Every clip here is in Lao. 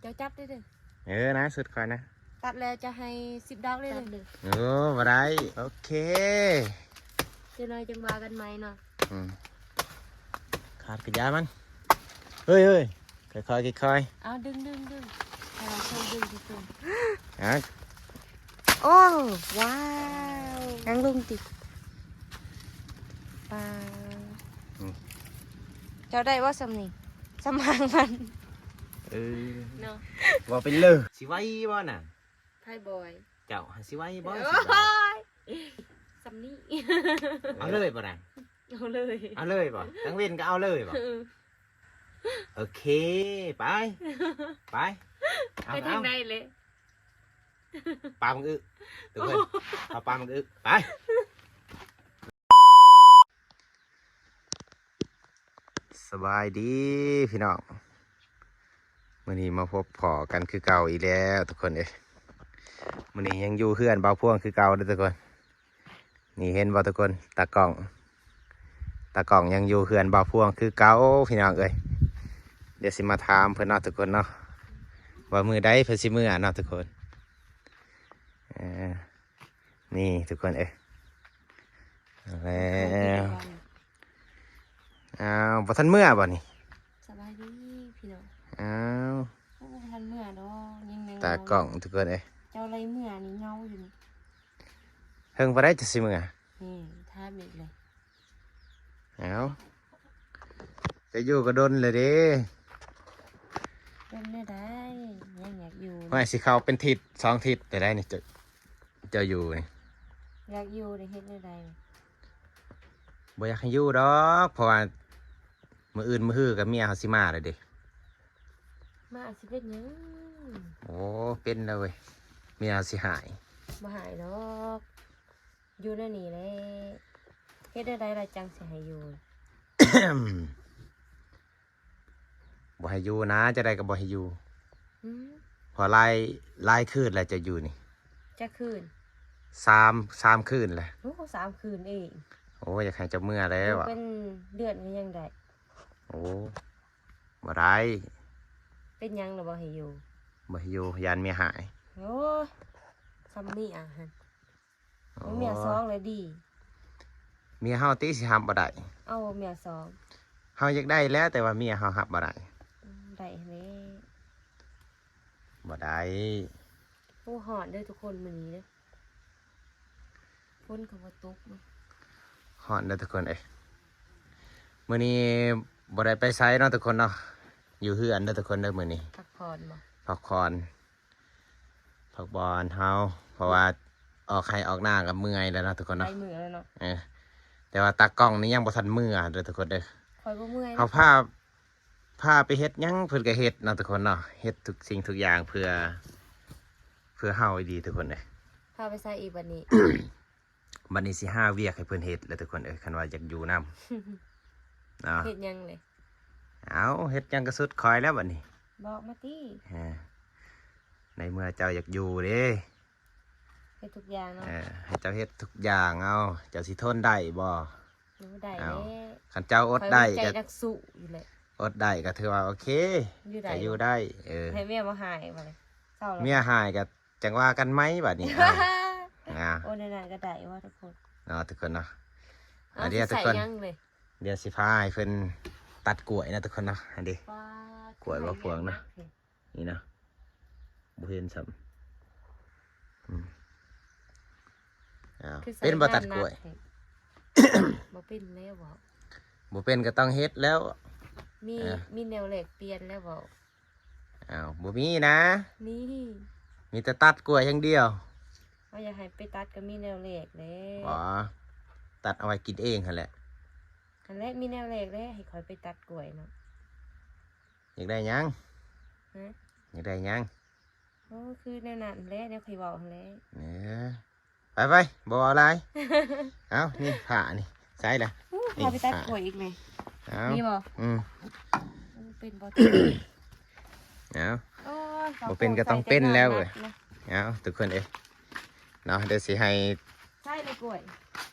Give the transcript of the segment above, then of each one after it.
ເຈົ້າຈັບເດີ້. ເອີ ນະ ສຸດຂ້ອຍນະ. ຕັດແລ້ວຈະໃຫ້ສິບດອກເລີຍ. ເອີ ບໍ່ໄດ້. ໂອເຄ ເຈົ້ານ້ອຍຈັ່ງວ່າກັນໃໝ່ເນາະ. ອືມ ຂາດກະຢ່າມັນ. ເຮີ້ຍໆ ຄ່ອຍໆ ຄ່ອຍໆ. ເອົາ ດຶງໆໆ ໃຫ້ເຮົາຊ່ວຍດຶງທີ່ສຸດ. ອາ ໂອ້ ວ້າວ ນັ່ງລົງຕິ. ປາ ອືມ ເຈົ້າໄດ້ບໍ່ສ່ຳນີ້? ສ່ຳຫາງມັນ. ເອີ ເນາະ ເວົ້າໄປເລີຍ. ຊິໄຫວບໍ່ນະ? ໃຜບອຍ? ເຈົ້າຫາຊິໄຫວບໍ່? ໂອ້ຍ ສ່ຳນີ້. ເອົາເລີຍບໍ່ນະ? ເອົາເລີຍ. ເອົາເລີຍບໍ່? ກາງເວັນກໍເອົາເລີຍບໍ່? ເອີ ໂອເຄ ໄປ ໄປ. ເອົາ ໄປທາງໃດເລີຍ? ປາບັກອຶ ທຸກຄົນ ເອົາປາບັກອຶ ໄປ. ສະບາຍດີພີ່ນ້ອງ ມື້ນີ້ມາພົບພໍ້ກັນຄືເກົ່າອີກແລ້ວທຸກຄົນເອີຍ. ມື້ນີ້ຍັງຢູ່ເຮືອນບ່າວພວງຄືເກົ່າເດີ້ທຸກຄົນ. ນີ້ເຫັນບໍ່ທຸກຄົນ ຕາກ້ອງ ຕາກ້ອງຍັງຢູ່ເຮືອນບ່າວພວງຄືເກົ່າພີ່ນ້ອງເອີຍ. ດຽວຊິມາຖາມເພິ່ນເນາະທຸກຄົນເນາະ ວ່າມື້ໃດເພິ່ນຊິເມືອເນາະທຸກຄົນ. ເອີ ນີ້ທຸກຄົນເອີຍ ແລ້ວ. ອ້າວ ບໍ່ທັນເມືອບໍ່ນີ້? ສະບາຍດີພີ່ນ້ອງ. ອ້າວ ໂອ້ ບໍ່ທັນເມືອດອກ ຍັງ ຕາກ້ອງທຸກຄົນເອີຍ. ເຈົ້າໄລ່ເມືອນີ້ເຫງົາຢູ່ນີ້. ເຫິງປານໃດຈະຊິເມືອ? ນີ້ຖາມອີກເລີຍ. ເອົາ ຈະຢູ່ກໍດົນແລ້ວເດ້. ເປັນແນວໃດ ຍັງຢາກຢູ່? ຫ້ວຍ ຊິເຂົ້າເປັນທິດສອງທິດແລ້ວໄດ໋ນີ້ ເຈົ້າ ເຈົ້າຢູ່ນີ້. ຢາກຢູ່ ໄດ້ເຮັດແນວໃດ? ບໍ່ຢາກໃຫ້ຢູ່ດອກ ເພາະວ່າມື້ອື່ນມື້ຮືກໍເມຍເຮົາຊິມາແລ້ວເດ້. ມາຊິເປັນຫຍັງ? ໂອ້ ເປັນແລ້ວເວີຍ ເມຍເຮົາຊິຮ້າຍ. ບໍ່ຮ້າຍດອກ ຢູ່ແນວນີ້ແຫຼະ. ເຮັດແນວໃດລະຈັ່ງຊິໃຫ້ຢູ່? ບໍ່ໃຫ້ຢູ່ນະ ຈັ່ງໃດກໍບໍ່ໃຫ້ຢູ່. ອືມ ເພາະຫຼາຍ ຫຼາຍຄືນແລ້ວເຈົ້າຢູ່ນີ້. ຈັກຄືນ? ສາມ ສາມຄືນແລ້ວ. ໂອ້ ສາມຄືນເອງ. ໂອ້ ຢາກໃຫ້ເຈົ້າເມືອແລ້ວ. ຢູ່ເປັນເດືອນກໍຍັງໄດ້. ໂອ້ ບໍ່ໄດ້. ເປັນຫຍັງລະບໍ່ໃຫ້ຢູ່? ບໍ່ໃຫ້ຢູ່ ຢ້ານເມຍຮ້າຍ. ໂອ້ຍ ສ່ຳນີ້ອະຫັ້ນ. ໂອ້ ເມຍສອງແລ້ວດີ. ເມຍເຮົາຕິຊິຮັບບໍ່ໄດ້? ເອົາ ເມຍສອງ ເຮົາຢາກໄດ້ແລ້ວ ແຕ່ວ່າເມຍເຮົາຮັບບໍ່ໄດ້. ອືມ ໄດ້ແລ້ວ. ບໍ່ໄດ້. ໂອ້ ຮ້ອນເດີ້ທຸກຄົນມື້ນີ້ເດີ້. ຝົນກໍບໍ່ຕົກເນາະ. ຮ້ອນເດີ້ທຸກຄົນເອີຍ. ມື້ນີ້ບໍ່ໄດ້ໄປໃສເນາະທຸກຄົນເນາະ. ຢູ່ເຮືອນເດີ້ທຸກຄົນເດີ້ມື້ນີ້. ພັກຜ່ອນບໍ່? ພັກຜ່ອນ. ພັກຜ່ອນເຮົາ ເພາະວ່າອອກໄຮ່ອອກນາກໍເມື່ອຍແລ້ວເນາະທຸກຄົນເນາະ. ໄປເມື່ອຍແລ້ວເນາະ. ເອີ ແຕ່ວ່າຕາກ້ອງນີ້ຍັງບໍ່ທັນເມືອເດີ້ທຸກຄົນເດີ້. ຂ້ອຍບໍ່ເມື່ອຍ. ເຮົາພາ ພາໄປເຮັດຫຍັງເພິ່ນກໍເຮັດເນາະທຸກຄົນເນາະ. ເຮັດທຸກສິ່ງທຸກຢ່າງເພື່ອ ເພື່ອເຮົາອີ່ຫຼີທຸກຄົນເອີຍ. ພາໄປໃສອີກບັດນີ້? ບັດນີ້ຊິຫາວຽກໃຫ້ເພິ່ນເຮັດແລ້ວທຸກຄົນເອີຍ ຄັນວ່າຢາກຢູ່ນຳ. ເນາະ ເຮັດຫຍັງເລີຍ? ເອົາ ເຮັດຫຍັງກໍສຸດຂ້ອຍແລ້ວບັດນີ້. ບອກມາຕິ. ເອີ ໃນເມື່ອເຈົ້າຢາກຢູ່ເດ້. ເຮັດທຸກຢ່າງເນາະ. ເອີ ໃຫ້ເຈົ້າເຮັດທຸກຢ່າງ. ເອົາ ເຈົ້າຊິທົນໄດ້ບໍ່? ໂອ້ ໄດ້ແຫຼະ. ເອົາ ຄັນເຈົ້າອົດໄດ້ ຂ້ອຍມີໃຈນັກສູ້ຢູ່ແຫຼະ. ອົດໄດ້ກໍຖືວ່າໂອເຄ ຢູ່ໄດ້ ກໍຢູ່ໄດ້. ເອີ ໃຫ້ເມຍບໍ່ຮ້າຍບັດນີ້. ເຊົາແລ້ວ ເມຍຮ້າຍກໍ ຈັ່ງວ່າກັນໃໝ່ບາດນີ້. ເອົາ ເອົາ ໂອ້ ແນວນັ້ນກໍໄດ້ວ່າທຸກຄົນເນາະ ທຸກຄົນເນາະ. ເອົາ ດຽວທຸກຄົນ ດຽວຊິພາໃຫ້ເພິ່ນຕັດກ້ວຍເນາະທຸກຄົນເນາະ. ອັນນີ້ ປາດ ກ້ວຍບໍ່ພວງເນາະ. ນີ້ເນາະ ບໍ່ເຫັນຊ້ຳ. ອືມ ເອົາ ເປັນບໍ່ຕັດກ້ວຍ? ບໍ່ເປັນແລ້ວບໍ່? ບໍ່ເປັນກໍຕ້ອງເຮັດແລ້ວ. ມີ ເອີ ມີແນວແລກປ່ຽນແລ້ວບໍ່? ອ້າວ ບໍ່ມີນະ. ມີ ມີແຕ່ຕັດກ້ວຍຢ່າງດຽວ. ເຮົາຢາກໃຫ້ໄປຕັດກໍມີແນວແລກແຫຼະ. ບໍ່ ຕັດເອົາໄວ້ກິນເອງຫັ້ນແຫຼະ. ຫັ້ນແຫຼະ ມີແນວແລກແຫຼະ ໃຫ້ຂ້ອຍໄປຕັດກ້ວຍເນາະ. ຢາກໄດ້ຫຍັງ? ຮະ? ຢາກໄດ້ຫຍັງ? ໂອ້ ຄືແນວນັ້ນແຫຼະ ແນວຂ້ອຍເວົ້າຫັ້ນແຫຼະ. ເອີ ໄປໆ ບໍ່ເວົ້າຫຼາຍ. ເອົ້າ ນີ້ຜ້ານີ້ ໃສ່ລະ. ໂອ້ ນີ້ ພາໄປຕັດກ້ວຍອີກແມ່. ເອົ້າ ມີບໍ່? ອືມ ໂອ້ ເປັນບໍ່? ເອົ້າ ໂອ້ຍ ບໍ່ເປັນກໍຕ້ອງເປັນແລ້ວເວີຍ. ເອົ້າ ທຸກຄົນເອີຍ ເນາະ ດຽວຊິໃຫ້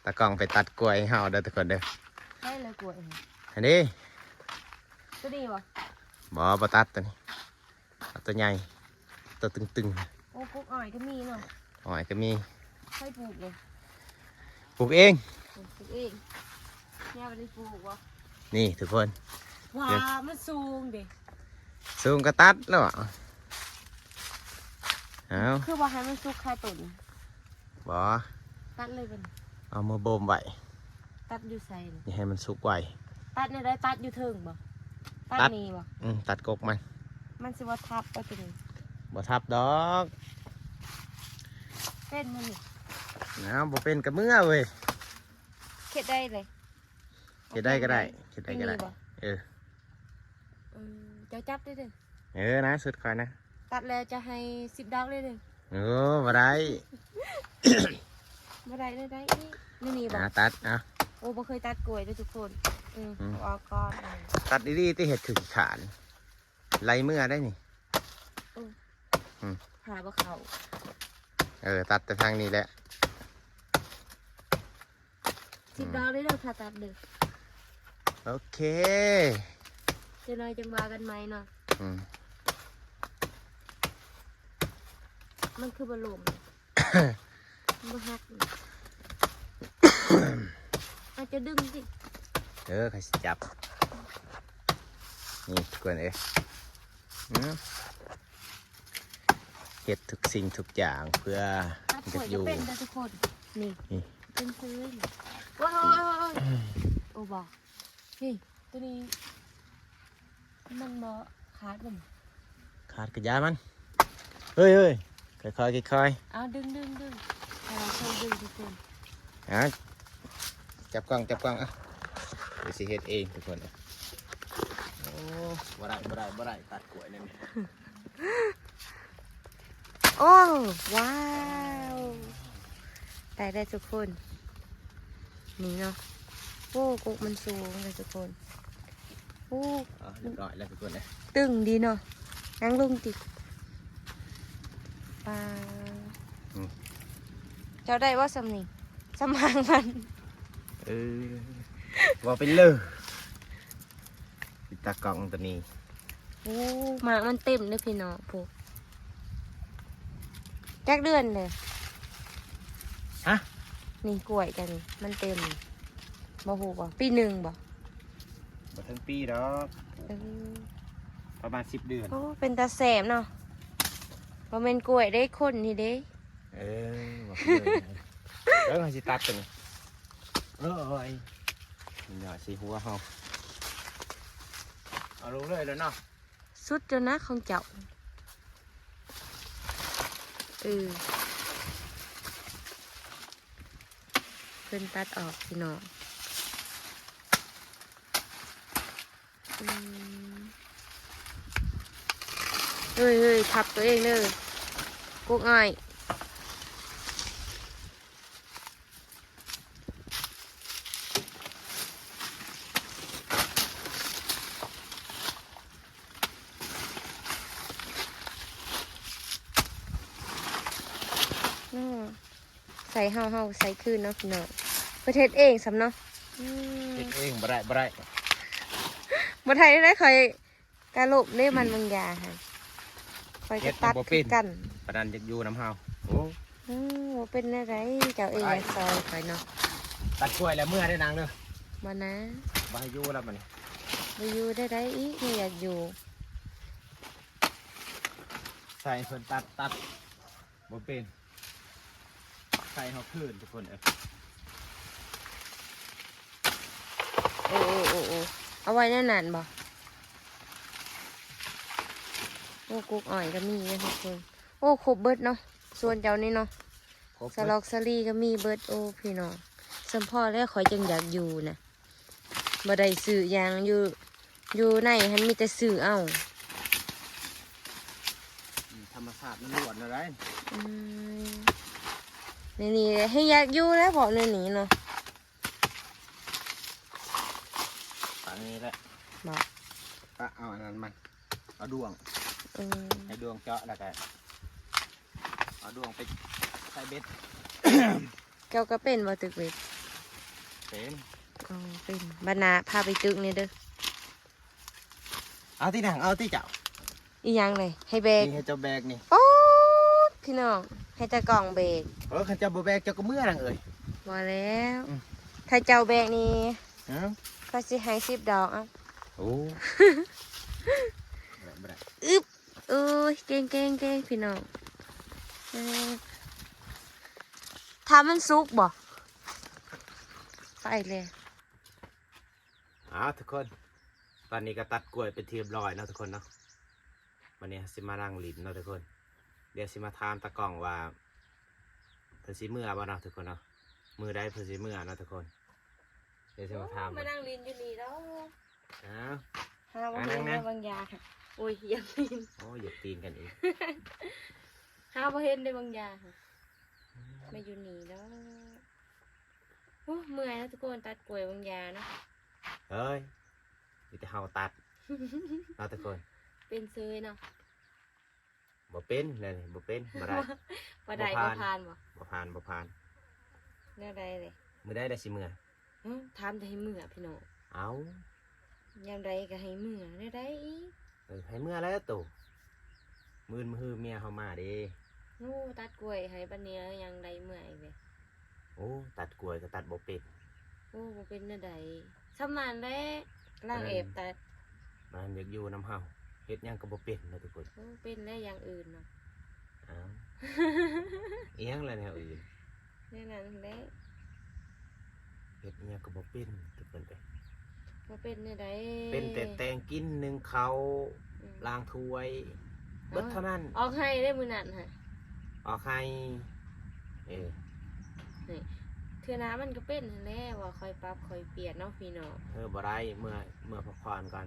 ຕາກ້ອງໄປຕັດກ້ວຍໃຫ້ເຮົາເດີ້ ທຸກຄົນເດີ້. ໃສ່ເລີຍກ້ວຍ ຫັ້ນເດ້. ໂຕນີ້ບໍ່? ບໍ່ ບໍ່ຕັດໂຕນີ້. ເອົາ ຕົວໃຫຍ່ ຕົວຕຶງໆ. ໂອ້ ກົກອ້ອຍກໍມີເນາະ. ອ້ອຍກໍມີ. ໃຜປູກນີ້? ປູກເອງ. ໂອ້ ປູກເອງ. ແມ່ບໍ່ໄດ້ປູກບໍ່? ນີ້ທຸກຄົນ. ວ້າ ເອີ ມັນສູງເດ້. ສູງກໍຕັດແລ້ວ. ເອົ້າ ຄືວ່າໃຫ້ມັນສຸກຄາຕົ້ນ. ບໍ່ ຕັດເລີຍບັດນີ້ ເອົາມືບົ່ມໄວ້. ຕັດຢູ່ໃສນີ້? ຢ່າໃຫ້ມັນສຸກໄວ. ຕັດແນວໃດ? ຕັດຢູ່ເທິງບໍ່? ຕັດ ຕັດນີ້ບໍ່? ອືມ ຕັດກົກມັນ. ມັນຊິບໍ່ທັບບໍ່ຕົວນີ້? ບໍ່ທັບດອກ. ເປັນບໍ່ນີ້? ເອົາ ບໍ່ເປັນກໍເມືອເວີຍ. ເຮັດໄດ້ເລີຍ. ເຮັດໄດ້ກໍໄດ້ ເຮັດໄດ້ກໍໄດ້. ນີ້ບໍ່? ເອີ ເອີ ເຈົ້າຈັບເດີ້. ເອີ ນະ ສຸດຂ້ອຍນະ. ຕັດແລ້ວຈະໃຫ້ສິບດອກເດີ້. ໂອ້ ບໍ່ໄດ້ ບໍ່ໄດ້ ໄດ້ ໄດ້ອີກ. ນີ້ ນີ້ບໍ່? ອ່າ ຕັດ ເອົາ. ໂອ້ ບໍ່ເຄີຍຕັດກ້ວຍເດີ້ທຸກຄົນ. ອືມ ອືມ ເອົາອອກກ່ອນ. ຕັດດີໆຕິ ເຮັດຄືຂີ້ຄ້ານ ໄລ່ເມືອໄດ້ນີ້. ໂອ້ ອືມ ຫາບໍ່ເຂົ້າ. ເອີ ຕັດແຕ່ທາງນີ້ແຫຼະ. ສິບດອກເດີ້ ຖ້າຕັດເດີ້. ໂອເຄ ຈັກໜ້ອຍຈັ່ງວ່າກັນໃໝ່ເນາະ. ອືມ ມັນຄືບໍ່ລົ້ມ? ມັນບໍ່ຫັກ? ອາດຈະດຶງຕິ. ເອີ ຂ້ອຍຊິຈັບ. ນີ້ ທຸກຄົນເອີຍ. ອືມ ເຮັດທຸກສິ່ງທຸກຢ່າງເພື່ອ ຕັດກ້ວຍກໍເປັນເດີ້ທຸກຄົນ. ນີ້ ນີ້ ເປັນຄືນ. ໂອ້ຍ ໂອ້ຍ ໂອ້ຍ ໂອ້ຍ ໂອ້ ບໍ່ ນີ້ ຕົວນີ້ມັນບໍ່ຂາດບໍ່? ຂາດກໍຢ່າມັນ. ເຮີ້ຍ ເຮີ້ຍ ຄ່ອຍໆ ຄ່ອຍໆ. ເອົາ ດຶງ ດຶງ ດຶງ. ເອົາ ຊ່ວຍດຶງທຸກຄົນ. ອ່າ ຈັບກ້ອງ ຈັບກ້ອງ. ອ່ະ ດຽວຊິເຮັດເອງທຸກຄົນ. ໂອ້ ບໍ່ໄດ້ ບໍ່ໄດ້ ບໍ່ໄດ້ ຕັດກ້ວຍນັ້ນ. ໂອ້ ວ້າວ ໄດ້ແລ້ວທຸກຄົນ. ນີ້ເນາະ. ໂອ້ ກົກມັນສູງເລີຍທຸກຄົນ. ໂອ້ ອ່າ ຮຽບຮ້ອຍແລ້ວທຸກຄົນເອີຍ. ຕຶງດີເນາະ. ນັ່ງລົງຕິ. ປາ ອືມ ເຈົ້າໄດ້ບໍ່ສ່ຳນີ້? ສ່ຳຫາງມັນ. ເອີ ເວົ້າໄປເລີຍ ຕາກ້ອງຕົວນີ້. ໂອ້ ໝາກມັນເຕັມເດີ້ພີ່ນ້ອງ. ຜູ້ ຈັກເດືອນເດີ້? ຮະ? ນີ້ກ້ວຍເຈົ້ານີ້ ມັນເຕັມ ບໍ່ຮູ້ບໍ່? ປີໜຶ່ງບໍ່? ບໍ່ເຖິງປີດອກ. ເອີ ປະມານສິບເດືອນ. ໂອ້ ເປັນຕາແຊບເນາະ. ບໍ່ແມ່ນກ້ວຍເດ້ ຄົນນີ້ເດ້. ເອີ ວ່າເລີຍ ເອີ ເຮົາຊິຕັດຕົວນີ້. ເອີ ໂອ້ຍ ມັນຫຍ້ອຍໃສ່ຫົວເຮົາ. ເອົາລົງເລີຍແລ້ວເນາະ. ສຸດແລ້ວນະຂອງເຈົ້າ. ເອີ ເພິ່ນຕັດອອກພີ່ນ້ອງ. ອືມ ເຮີ້ຍ ເຮີ້ຍ ທັບຕົວເອງເດີ້ ກົກອ້ອຍ. ອືມ ໃສ່ເຮົາ ເຮົາໃສ່ຄືນເນາະພີ່ນ້ອງ. ເພິ່ນເຮັດເອງຊ້ຳເນາະ. ອືມ ເຮັດເອງ ບໍ່ໄດ້ ບໍ່ໄດ້ ບໍ່ໄດ້ເດ້. ຂ້ອຍກະລົບເດ້ ມັນບາງຢ່າງຫັ້ນ ຂ້ອຍກະຕັດຄືກັນ. ປານນັ້ນຢາກຢູ່ນຳເຮົາ. ໂອ້ ອືມ ບໍ່ເປັນແນວໃດ ເຈົ້າເອງ ບໍ່ໄດ້ ຊ່ອຍຂ້ອຍເນາະ. ຕັດກ້ວຍແລ້ວເມືອໄດ້ນາງເດີ້. ບໍ່ນາ ບໍ່ໃຫ້ຢູ່ແລ້ວບັດນີ້. ບໍ່ຢູ່ໄດ້ໃດອີກ ຍັງຢາກຢູ່. ໃສ່ເພິ່ນຕັດ ຕັດບໍ່ເປັນ. ໃສ່ເຮົາຄືນທຸກຄົນເອີຍ. ໂອ້ ໂອ້ ໂອ້ ໂອ້ ເອົາໄວ້ໃນນັ້ນບໍ່? ໂອ້ ກົກອ້ອຍກໍມີເດ້ທຸກຄົນ. ໂອ້ ຄົບເບິດເນາະ ສວນເຈົ້ານີ້ເນາະ. ຄົບເບິດ. ສະຫຼອກສະຫຼີກໍມີເບິດ. ໂອ້ ພີ່ນ້ອງ ສ່ຳພໍແລ້ວ ຂ້ອຍຈຶ່ງຢາກຢູ່ນະ. ບໍ່ໄດ້ຊື້ຫຍັງ ຢູ່ ຢູ່ໃນຫັ້ນມີແຕ່ຊື້ເອົາ. ອືມ ທຳມະຊາດມັນລ້ວນແລ້ວໃດ໋. ອືມ ໃນນີ້ແຮງຢາກຢູ່ແລ້ວເພາະໃນນີ້ເນາະ. ປາງນີ້ແຫຼະ. ບໍ່ ປະເອົາອັນນັ້ນມັນ ເອົາດ້ວງ. ອືມ ໃຫ້ດ້ວງເຈາະ ແລ້ວກໍເອົາດ້ວງໄປໃສ່ເບັດ. ເຈົ້າກໍເປັນບໍ່ຕຶກເບັດ? ເປັນ. ອໍ ເປັນ. ບັດໜ້າພາໄປຕຶກແດ່ເດີ້. ເອົາຕິນາງ ເອົາຕິເຈົ້າ. ອີ່ຫຍັງເລີຍ ໃຫ້ແບກ ນີ້ໃຫ້ເຈົ້າແບກນີ້. ໂອ້ ພີ່ນ້ອງ ໃຫ້ຕາກ້ອງແບກ. ເອີ ຄັນເຈົ້າບໍ່ແບກ ເຈົ້າກໍເມືອນາງເອີຍ. ບໍ່ແລ້ວ ອືມ ຖ້າເຈົ້າແບກນີ້ ຮະ ຂ້ອຍຊິໃຫ້ສິບດອກ. ເອົ້າ ໂອ້ ບໍ່ໄດ້ ບໍ່ໄດ້ ອຶບ. ໂອ້ຍ ເກັ່ງໆໆ ພີ່ນ້ອງ ເອີ ຖ້າມັນສຸກບໍ່ ໄປແລ້ວ. ອ້າວ ທຸກຄົນ ຕອນນີ້ກໍຕັດກ້ວຍເປັນທີ່ຮຽບຮ້ອຍເນາະ ທຸກຄົນເນາະ. ບັດນີ້ເຮົາຊິມານັ່ງຫຼິ້ນເນາະ ທຸກຄົນ. ດຽວຊິມາຖາມຕາກ້ອງວ່າ ເພິ່ນຊິເມືອບໍ່ເນາະ ທຸກຄົນເນາະ. ມື້ໃດເພິ່ນຊິເມືອເນາະ ທຸກຄົນ. ດຽວຊິມາຖາມ ມານັ່ງຫຼິ້ນຢູ່ນີ້ດອກ. ອ້າວ ຫາບໍ່ເຫັນ ມານັ່ງ ໄດ້ບາງຢ່າງ. ໂອ້ຍ ຢາກຕີນ ໂອ້ຍ ຢາກຕີນກັນອີກ. ຫາບໍ່ເຫັນໄດ້ບາງຢ່າງ ມາຢູ່ນີ້ເນາະ. ໂອ້ ເມື່ອຍເນາະ ທຸກຄົນ ຕັດກ້ວຍບາງຢ່າງເນາະ. ເອີຍ ມີແຕ່ເຮົາຕັດເນາະ ທຸກຄົນ. ເປັນເຊີຍເນາະ. ບໍ່ເປັນແນວນີ້ ບໍ່ເປັນ ບໍ່ໄດ້ ບໍ່ໄດ້ ບໍ່ຜ່ານ ບໍ່ຜ່ານບໍ່? ບໍ່ຜ່ານ ບໍ່ຜ່ານ. ແນວໃດເລີຍ ມື້ໃດລະຊິເມືອ? ຫື ຖາມແຕ່ໃຫ້ເມືອພີ່ນ້ອງ. ເອົ້າ ຍາມໃດກໍໃຫ້ເມືອ ແນວໃດອີກ? ເອີ ໃຫ້ເມືອແລ້ວໂຕ ມື້ອື່ນມື້ຮືເມຍເຮົາມາເດ້. ໂອ້ ຕັດກ້ວຍໃຫ້ປານນີ້ຍັງໄດ້ເມືອອີກເດ້. ໂອ້ ຕັດກ້ວຍກໍຕັດບໍ່ເປັນ. ໂອ້ ບໍ່ເປັນແນວໃດ ຊ່ຳນັ້ນແຫຼະ ກຳລັງແອບຕັດ. ມັນຢາກຢູ່ນຳເຮົາ ເຮັດຫຍັງກໍບໍ່ເປັນນະ ທຸກຄົນ. ໂອ້ ເປັນແລ້ວຢ່າງອື່ນເນາະ. ອ້າວ ອີຫຍັງລະແນວອື່ນ? ແນວນັ້ນແຫຼະ ເຮັດຫຍັງກໍບໍ່ເປັນ ທຸກຄົນເອີຍ. ບໍ່ເປັນແນວໃດ ເປັນແຕ່ແຕ່ງກິນ ໜຶ້ງເຂົ້າ ອືມ ລ້າງຖ້ວຍ ເບິດເທົ່ານັ້ນ. ອອກໄຮ່ເດ້ມື້ນັ້ນຫະ ອອກໄຮ່. ເອີ ນີ້ ເທື່ອໜ້າມັນກໍເປັນຫັ້ນແຫຼະ ວ່າຄ່ອຍປັບຄ່ອຍປ່ຽນເນາະພີ່ນ້ອງ. ເອີ ບໍ່ໄດ້ ເມືອ ເມືອພັກຜ່ອນກ່ອນ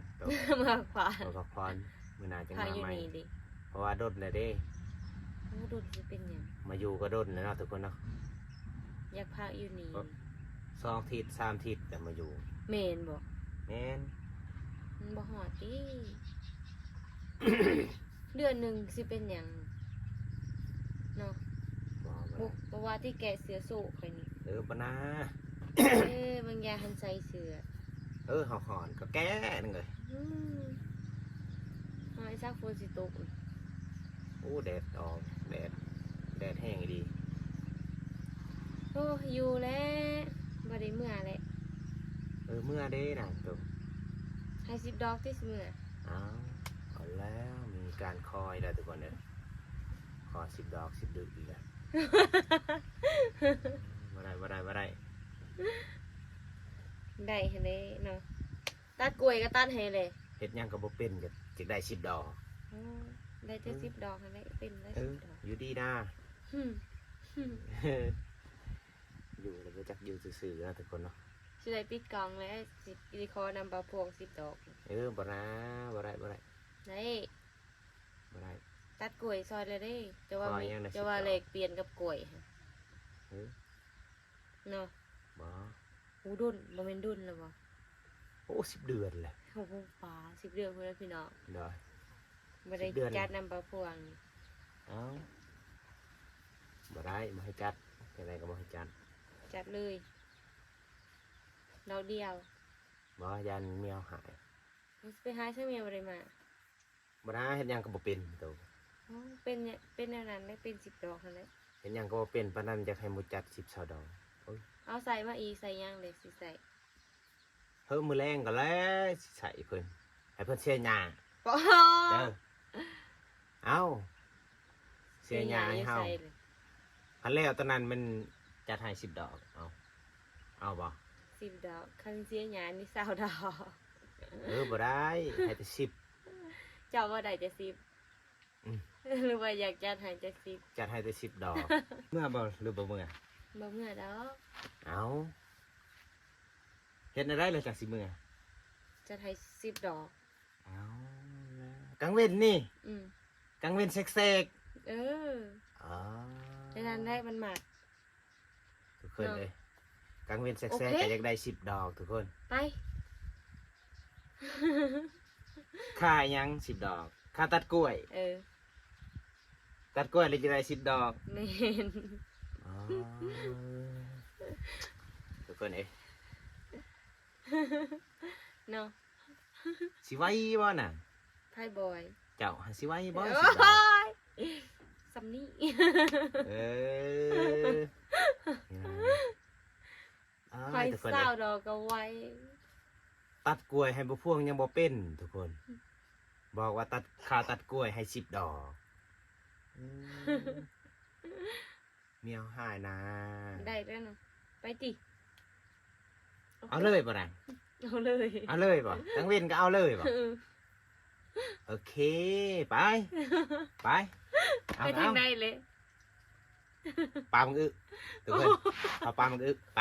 ເມືອພັກຜ່ອນ ເມືອພັກຜ່ອນ ມື້ໜ້າຈັ່ງມາໃໝ່. ເພາະວ່າດົນແລ້ວເດ້. ໂອ້ ດົນຊິເປັນຫຍັງ ມາຢູ່ກໍດົນແລ້ວເນາະ ທຸກຄົນເນາະ. ຢາກພັກຢູ່ນີ້ ສອງທິດສາມທິດແລ້ວມາຢູ່. ແມ່ນບໍ່? ແມ່ນ. ມັນບໍ່ຮອດຕິ ເດືອນໜຶ່ງຊິເປັນຫຍັງເນາະ. ບໍ່ ບໍ່ ບໍ່ ບໍ່ວ່າທີ່ແກະເສື້ອໂຊກຂ້ອຍນີ້. ເອີ ບໍ່ນາ ເອີ ບາງຢ່າງຫັ້ນໃສ່ເສື້ອ. ເອີ ເຮົາຮ້ອນກໍແກະໜຶ່ງເອີຍ. ອືມ ຮ້ອນສັກຝົນຊິຕົກ. ໂອ້ ແດດອອກ ແດດ ແດດແຮງອີ່ຫຼີ. ໂອ້ ຢູ່ແຫຼະ ບໍ່ໄດ້ເມືອແຫຼະ. ເອີ ເມືອເດ້ນາງໂຕ ໃຫ້ສິບດອກຕິຊິເມືອ. ອ້າວ ເອົາແລ້ວ ມີການຂໍອີກແລ້ວ ທຸກຄົນເອີຍ. ຂໍສິບດອກ ສິບດຶກອີກແລ້ວ. ບໍ່ໄດ້ ບໍ່ໄດ້ ບໍ່ໄດ້. ໄດ້ຫັ້ນແຫຼະເນາະ ຕັດກ້ວຍກໍຕັດໃຫ້ແຫຼະ. ເຮັດຫຍັງກໍບໍ່ເປັນ ຢາກ ຢາກໄດ້ສິບດອກ. ໂອ້ ໄດ້ແຕ່ ອືມ ສິບດອກຫັ້ນແຫຼະ ເປັນໄດ້ ເອີ ສິບດອກ. ຢູ່ດີນາ ຫຶ ຢູ່ແລ້ວບໍ່ຈັກຢູ່ຊື່ໆເນາະ ທຸກຄົນເນາະ. ຊິໄດ້ປິດກ້ອງແລ້ວ ຊິ ຊິຂໍນຳບ່າວພວງສິບດອກ. ເອີ ບໍ່ນາ ບໍ່ໄດ້ ບໍ່ໄດ້. ໄດ້ ບໍ່ໄດ້ ຕັດກ້ວຍຊ່ອຍແລ້ວເດ້. ແຕ່ວ່າ ແຕ່ວ່າແລກປ່ຽນກັບກ້ວຍ ເອີ ເນາະ. ບໍ່ ໂອ້ ດົນ ບໍ່ແມ່ນດົນແລ້ວບໍ່? ໂອ້ ສິບເດືອນແຫຼະ. ໂອ້ໂຫ ປາ ສິບເດືອນພຸ້ນແຫຼະພີ່ນ້ອງ. ໂດຍ ບໍ່ໄດ້ຈັດນຳບ່າວພວງ. ເອົ້າ ບໍ່ໄດ້ ບໍ່ໃຫ້ຈັດ ຈັ່ງໃດກໍບໍ່ໃຫ້ຈັດ. ຈັດເລີຍ ດອກດຽວ. ບໍ່ ຢ້ານແມວຫາຍ. ຊິໄປຫາໃສ ແມວບໍ່ໄດ້ມາ. ບໍ່ນາ ເຮັດຫຍັງກໍບໍ່ເປັນໂຕ. ໂອ້ ເປັນ ເປັນແນວນັ້ນແຫຼະ ເປັນສິບດອກຫັ້ນແຫຼະ. ເຮັດຫຍັງກໍບໍ່ເປັນ ປານນັ້ນຢາກໃຫ້ໝູ່ຈັດສິບຊາວດອກ. ໂອ້ຍ ເອົາໃສ່ມາອີກ ໃສ່ຫຍັງເດ ຊິໃສ່. ເຮີ ມື້ແລງກໍແລ້ວ ຊິໃສ່ເພິ່ນ ໃຫ້ເພິ່ນເສຍຫຍ້າ. ເອີ ເອົ້າ ເສຍຫຍ້າໃຫ້ເຮົາ. ຄັນແລ້ວຕອນນັ້ນມັນຈັດໃຫ້ສິບດອກ. ເອົາ ເອົາບໍ່? ສິບດອກ ຄັນເສຍຫຍ້ານີ້ຊາວດອກ. ເອີ ບໍ່ໄດ້ ໃຫ້ແຕ່ສິບ. ເຈົ້າບໍ່ໄດ້ແຕ່ສິບ. ອືມ ຫຼືວ່າຢາກຈັດໃຫ້ຈັກສິບ? ຈັດໃຫ້ແຕ່ສິບດອກ. ເມືອບໍ່ ຫຼືບໍ່ເມືອ? ບໍ່ເມືອດອກ. ເອົ້າ ເຮັດແນວໃດລະຈັກຊິເມືອ? ຈັດໃຫ້ສິບດອກ. ເອົາແລ້ວ ກາງເວັນນີ້? ອືມ ກາງເວັນແສກໆ. ເອີ ອໍ ແຕ່ນັ້ນແຫຼະມັນມັກ. ທຸກຄົນເອີຍ ກາງເວັນແສກໆ ໂອເຄ ກໍຢາກໄດ້ສິບດອກ ທຸກຄົນ. ໄປ ຄ່າຫຍັງສິບດອກ? ຄ່າຕັດກ້ວຍ. ເອີ ຕັດກ້ວຍແລ້ວຈະໄດ້ສິບດອກ. ແມ່ນ. ອໍ ທຸກຄົນເອີຍ ເນາະ. ຊິໄວບໍ່ນະ? ໃຜບອຍ? ເຈົ້າຫາຊິໄວບໍ່? ໂອ້ຍ ສ່ຳນີ້ ເອີ ນີ້ນະ ອ້າຍ ຂ້ອຍ ທຸກຄົນເອີຍ ຊາວດອກກໍໄວ ຕັດກ້ວຍໃຫ້ບໍ່ພວງຍັງບໍ່ເປັນທຸກຄົນ ບອກວ່າຕັດ ຄ່າຕັດກ້ວຍໃຫ້ສິບດອກ ອືມ ເມຍເຮົາຮ້າຍນາ ໄດ້ແລ້ວນະ ໄປຕິ ເອົາເລີຍບໍ່ນະ? ເອົາເລີຍ ເອົາເລີຍບໍ່? ກາງເວັນກໍເອົາເລີຍບໍ່? ເອີ ໂອເຄ ໄປ ໄປ ເອົາ ໄປທາງໃດເລີຍ? ປາບັກອຶ ທຸກຄົນ ເອົາປາບັກອຶ ໄປ